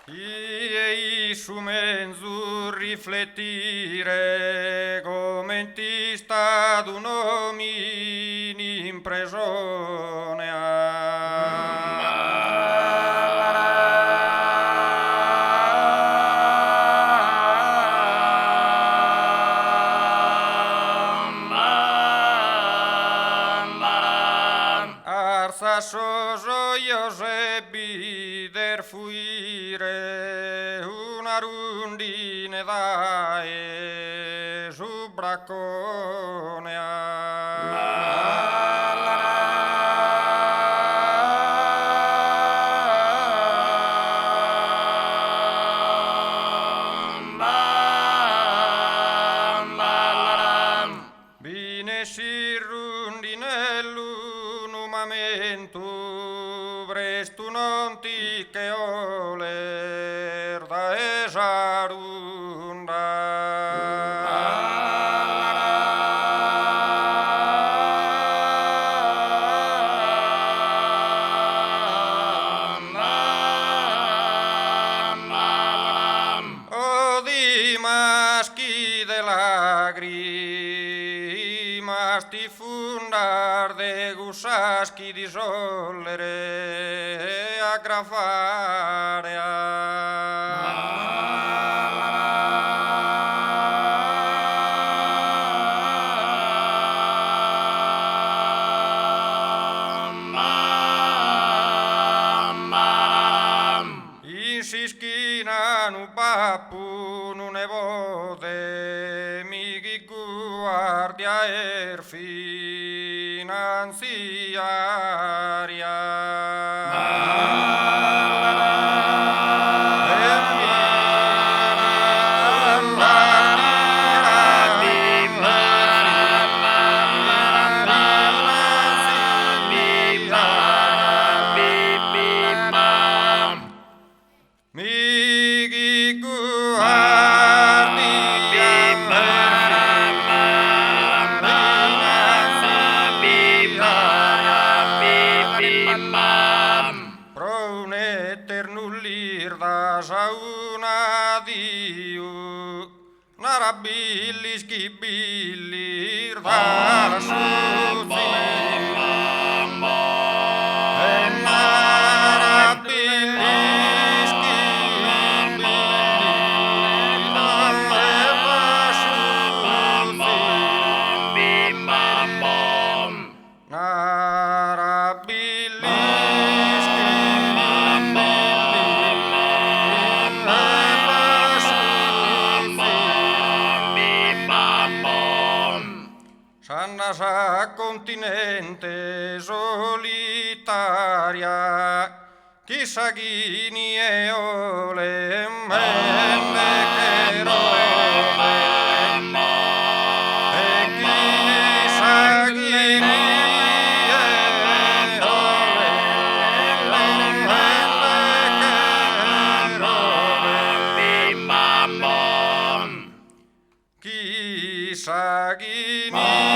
Chie issu menzus riflettire coment'istat un'omini in presone Arza sos ojos e bider fuire una rundine dae su bracone. Bi n'essit rundinellu unu mamentu, prestu non ti che 'oles dae sa runda. O Dimas chi de lagrimas t'ifundas de cussas chi ti sollere aggravare. In s'ischina unu babbu, unu nebode, mi chi guardia est finantziaria. Pro un'eternu lis das un'adiu, narabilis chi bi lis das su tziu. Narabilis chi bi lis das su tziu. Narabilis chi bi lis das su tziu. S'andas a continente solitaria, chissà chi inie 'olen mende cherone. E chissà chi inie 'olen mende cherone. Chissà chi inie.